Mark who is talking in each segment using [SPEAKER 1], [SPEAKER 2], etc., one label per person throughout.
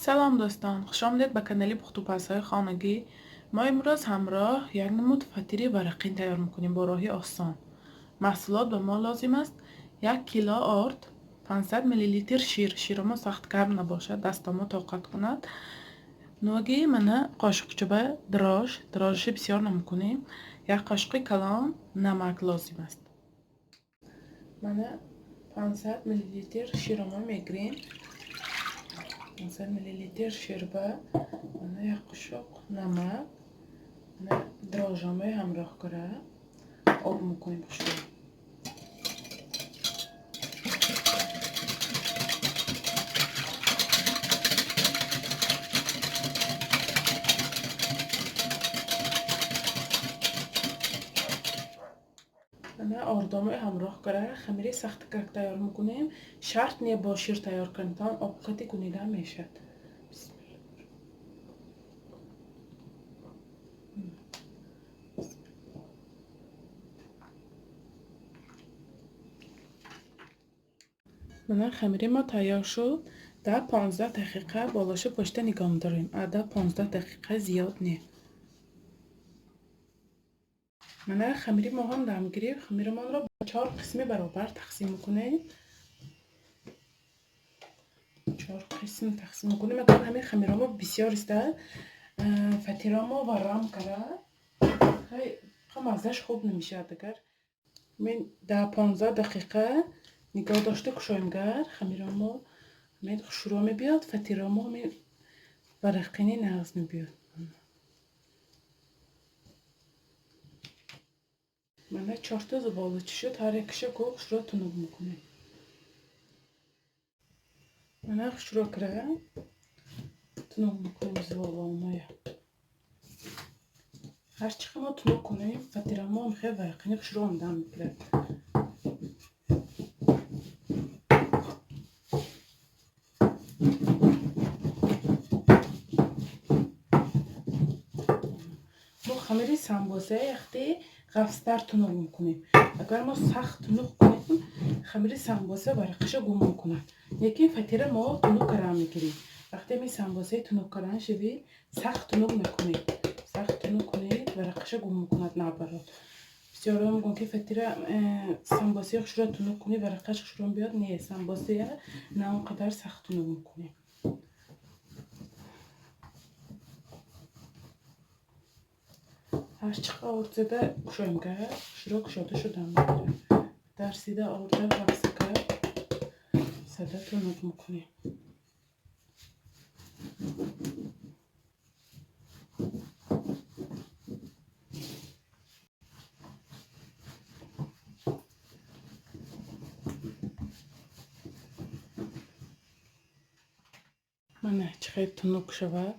[SPEAKER 1] Салом дӯстон, хуш омадед ба канали пухтупазҳои хонагӣ. Мо имрӯз ҳамроҳ як намуд фатири варақин тайёр мекунем бо роҳи осон. Маҳсулот ба мо лозим аст: 1 кило орд, 500 миллилитр шир, широмо сахт гарм набошад, дастомо тоқат кунад. Нуги мана қошиқчаба дрож, дрожиши бисёр намекунем. Як қошиқи калон намак лозим аст. Мана 500 миллилитр широмо мегирем. 500 миллилитр ширба, мана як қошуқ намак, мана дрожжамои ҳамроҳ кара об мекунем хушрӯ. Мана ордомои ҳамроҳ кара хамири сахтакак тайёр мекунем. Шарт не бо шир тайёр кардатон, обқати кунида мешавад. Мана хамири мо тайёр шуд. 10-15 дақиқа болоша пошта нигоҳ медорем. 10-15 дақиқа зиёд не. Мана хамири мо ҳам дам гирифт. Хамиримонро ба 4 қисми баробар тақсим мекунем. 4 қисм тақсим мекунем. Агар ҳамин хамиромо бисёр иста, фатиромо варам кара, маззаш хуб намешавад. Агар мен 10-15 дақиқа нигоҳ дошта кушоем, гар хамиромо ҳамин хушрӯ мебиёд, фатиромо ҳамин варақини нағз мебиёд. Мана 4та зуболачи шуд, ҳар якиша ку хушрӯ тунук мекунем. Мана хушрӯ кара тунук мекунем зуболаомоя. Ҳарчи мо тунук кунем, фатирамо хеле варақини хушрӯ омадан мегирад. Мо хамири самбоса яхти ғафстар тунук мекунем. Агар мо сахт тунук кунем, хамири самбоса варақаша гум мекунад. Лекин фатира мо тунук кардан мегирем. Вақте ами самбосаи тунук кардан шавед, сахт тунук накунед. Сахт тунук кунед, варақаша гум мекунад наоборот. Бисёрҳо мегӯянд, ки фатира самбосаи хушро тунук кунӣ, варақаш хушро биёд. Не, самбосая на он қадар сахт тунук мекунем. Ҳарчи орд зада кушоем, гар хушро кушода шудан мегирад. Дарсида орда ғафсака зада тунук мекунем. Мана чӣ хел тунук шавад.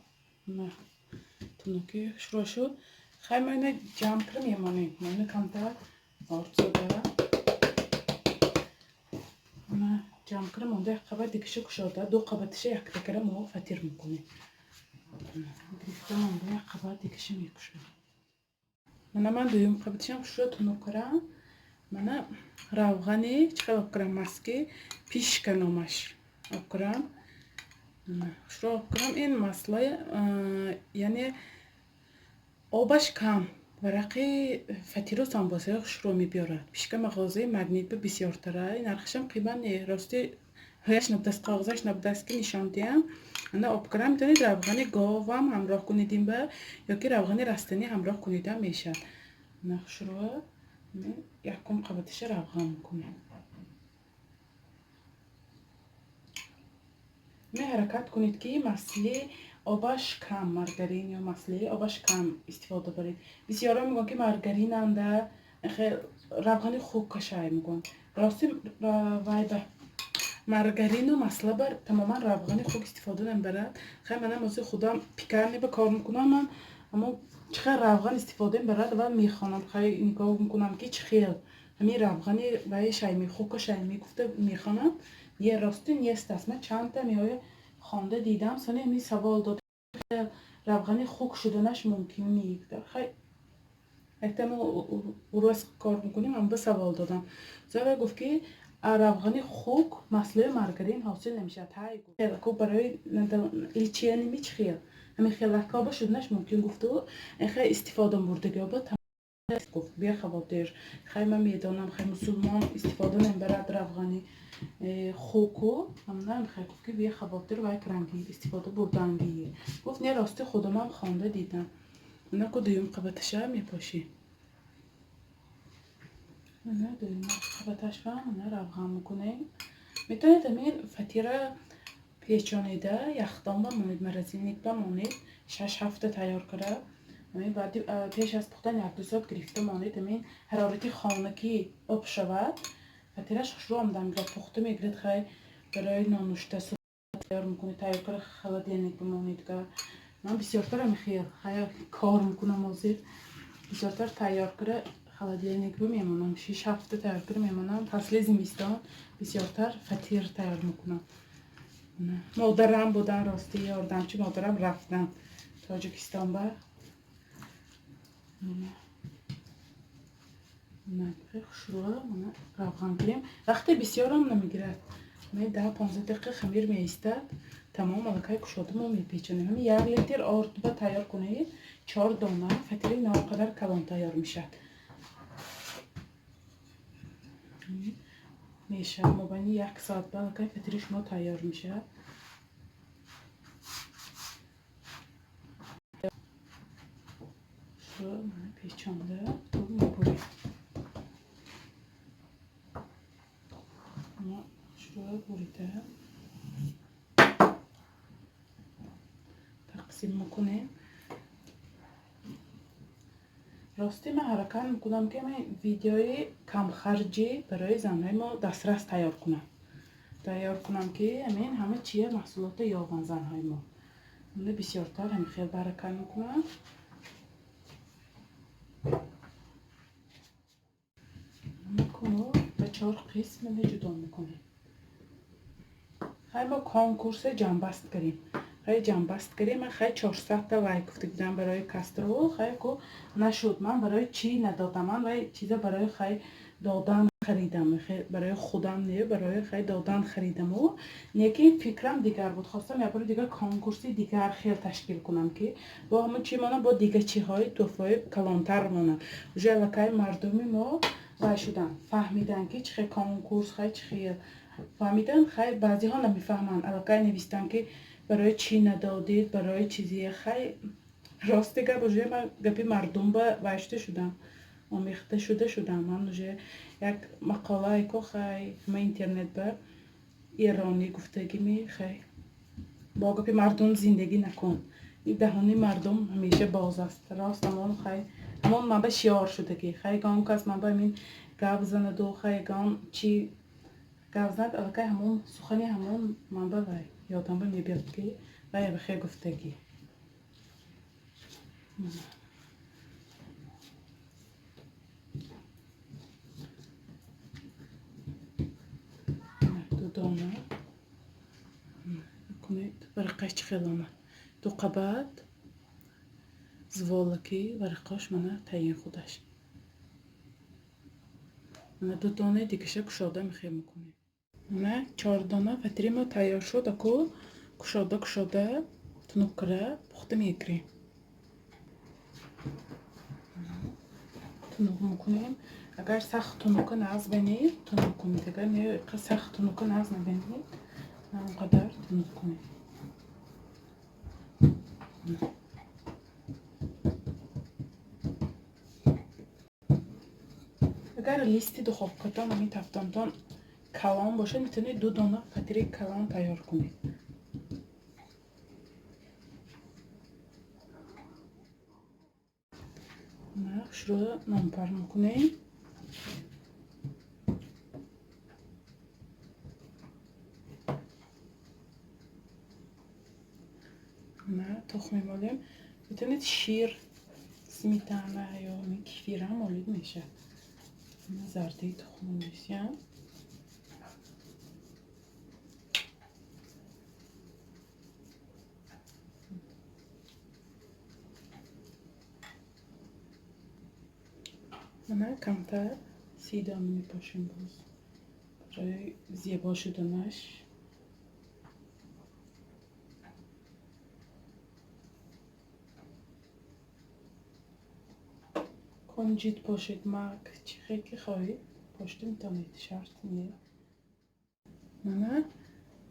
[SPEAKER 1] Мана тунуки хушро шуд. Хай мо ина ҷамъ кара мемонем. Мо ина камтар орд зада. Мана ҷамъ кара монда як қабат дигиша кушода, ду қабатиша якта кара мо фатир мекунем. Гирифта монда як қабат дигиша мекушоем. Мана ман дуюм қабатишам хушро тунук карам. Мана равғани чӣ хел об карам маски пишка номаш об карам. Хушро об карам. Ин масла, яъне обаш кам, варақи фатиру самбосаи хушро мебиёрад. Пишка мағозаи Магнит ба бисёртара, нархашам қимат не. Рости ҳояш набудаст, коғазаш набудаст, ки нишон диҳам. Ана об карам, метавонед равғани говам ҳамроҳ кунед ин ба, ёки равғани растанӣ ҳамроҳ кунедам мешавад. Ана хушро якум қабатиша равған мекунем. Ҳаракат кунед, ки масли обаш кам, маргарин ё масли обаш кам истифода баред. Бисёрҳо мегӯянд, ки маргаринанда равғани хуб кашай мегӯянд. Рости вай ба маргарину масла бар тамоман равғани хуб истифода намебарад. Хай манам ози худам пекарня ба кор мекунам, ман аммо чӣ хел равған истифода мебарад ва мехонам. Хай нигоҳ мекунам, ки чӣ хел ҳамин равғани вай шайми хука шайми гуфта мехонам. Е рости нест аст. Ман чандта меоя хонда дидам, сони ҳамин савол дод, равғани хук шуданаш мумкин нест. Хай якта мо урос кор мекунем, ам ба савол додам. Зава гуфт, ки Равғани хук маслои маргарин ҳосил намешавад. Ҳай ку барои личияними чӣ хел ҳамин хелакҳо ба шуданаш мумкин гуфту хай истифода бурдагиёба гуфт бехавотир. Хай ман медонам, хай мусулмон истифода намебарад равғани хуку ҳамна хай гуфт ки бехавотир вай кранги истифода бурдангӣ. Гуфт не, рости худамам хонда дидам. Мана ку дуюм қабаташа мепошӣ. Мана дуюм қабаташва мана равған мекунем. Метавонед ҳамин фатира печонида яхдон ба монед, морозильник ба монед, 6-7 тайёр кара. Ҳамин баъди пеш аз пухтан 1-2 соат гирифта монед, ҳамин ҳарорати хона ки об шавад, фатираш хушрӯ омадан мегирад, пухта мегирад. Хай барои нонушта тайёр мекунед, тайёр кара холодильник бимонед. Ман бисёртар ҳамин хел хай кор мекунам ҳозир. Бисёртар тайёр кара холодильник бимемонам, 6-7 тайёр кара мемонам. Фасли зимистон бисёртар фатир тайёр мекунам. Модарам будан, рости ёрдамчи модарам рафтан Тоҷикистон ба. Хушрӯ равған кунем. Вақте бисёрам намегирад. 10-15 дақиқа хамир меистад. Тамом аллакай кушода мо мепечонем. Ҳамин 1 литр орд ба тайёр кунед, 4 дона фатири наонқадар калон тайёр мешавад. Мешавад мобайни 1 соат ба аллакай фатири шумо тайёр мешавад. Печонда ту мебурем. Хушрӯ бурида тақсим мекунем. Рости ман ҳаракат мекунам ки ман видеои камхарҷӣ барои занҳои мо дастрас тайёр кунам. Тайёр кунам ки ҳамин ҳама чия маҳсулото ёбанд занҳои мо. Ман бисёртар ҳамин хел ҳаракат мекунам. Ба 4 қисм ҷудо мекунем. Хай мо конкурсе ҷамъбаст кардем. Хай ҷамъбаст кардем. Ман хай 400 та лайк гуфта будам барои кастрол. Хай ку нашуд. Ман барои чӣ надодам? Ман вай чиза барои хай додан харидам. Барои худам не, барои хай додан харидаму. Лекин фикрам дигар буд. Хостам як бори дигар конкурси дигар хел ташкил кунам ки бо ҳамон чӣ монам, бо дигар чиҳои тӯҳфаҳои калонтар монам. Уже аллакай мардуми мо вай шудан, фаҳмидан ки чӣ хел конкурс, хай чӣ хел фаҳмидан. Хай баъзеҳо намефаҳманд, аллакай навистанд ки барои чӣ надодид, барои чизие. Хай рости гап уже ман гапи мардум ба вай шуда шудам, омехта шуда шудам. Ман уже як мақолае ко хай ҳама интернет ба эронӣ гуфтагими, хай бо гапи мардум зиндагӣ накун, ин даҳони мардум ҳамеша боз аст. Рост ҳамон хай ҳамон ман ба шиор шудагӣ. Хай ягон кас ман ба ҳамин гап занаду хай ягон чӣ гап занад, аллакай ҳамон сухани ҳамон ман ба вай ёдам ба мебиёд ки вай бахел гуфтагӣ. Ду дона кунед, варақаш чӣ хел омад. Ду қабат зволаки варақош мана таъин худаш. Мана ду донаи дигаша кушода мехел мекунем. Мана 4 дона фатири мо тайёр шуд. Аку кушода кушода тунук кара пухта мегирем. Тунук мекунем. Агар сахт тунука нағз бинед, тунук кунед. Агар не сахт тунука нағз набинед, на он қадар тунук кунед. Агар листи духовкатон ҳамин тафтонтон калон бошад, метавонед 2 дона фатири калон тайёр кунед. Хушрӯ нонпар мекунем. Тухм мемолем. Метавонед шир, сметана ё кефирам молид мешавад. Зардаи тухм месиям. Мана камтар сидон мепошем боз. Барои зебо шуданаш. Конҷит пошед, мак, чӣ хел ки хоҳед, пошта метавонед, шарт не. Мана,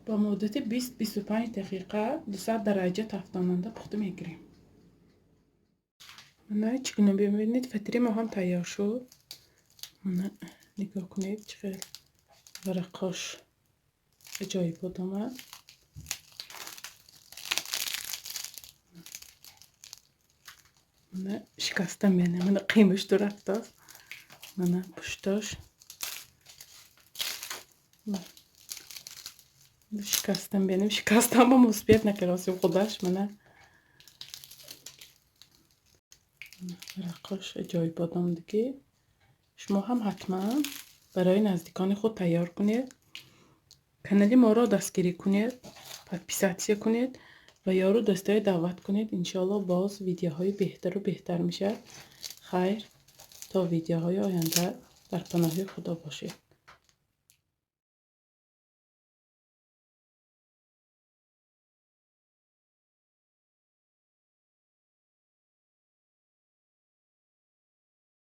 [SPEAKER 1] ба муддати 20-25 дақиқа 200 дараҷа тафтонанда пухта мегирем. Мана, чӣ гуна бибинед, фатири мо ҳам тайёр шуд. Мана, нигоҳ кунед, чӣ хел варақош аҷоибот омад. Мана, шикастам, яъне мана, қимаш рафтааст. Мана, пуштош шикастам, бенем, шикастам, ба успеть накардосим худаш. Мана, варақош аҷоибот омада, ки шумо ҳам ҳатман барои наздикони худ тайёр кунед. Канали моро дастгирӣ кунед, подписаться кунед ва ёру дӯстое даъват кунед. Иншоалло, боз видеоҳои беҳтару беҳтар мешавад. Хайр, то видеоҳои оянда дар паноҳи Худо бошед.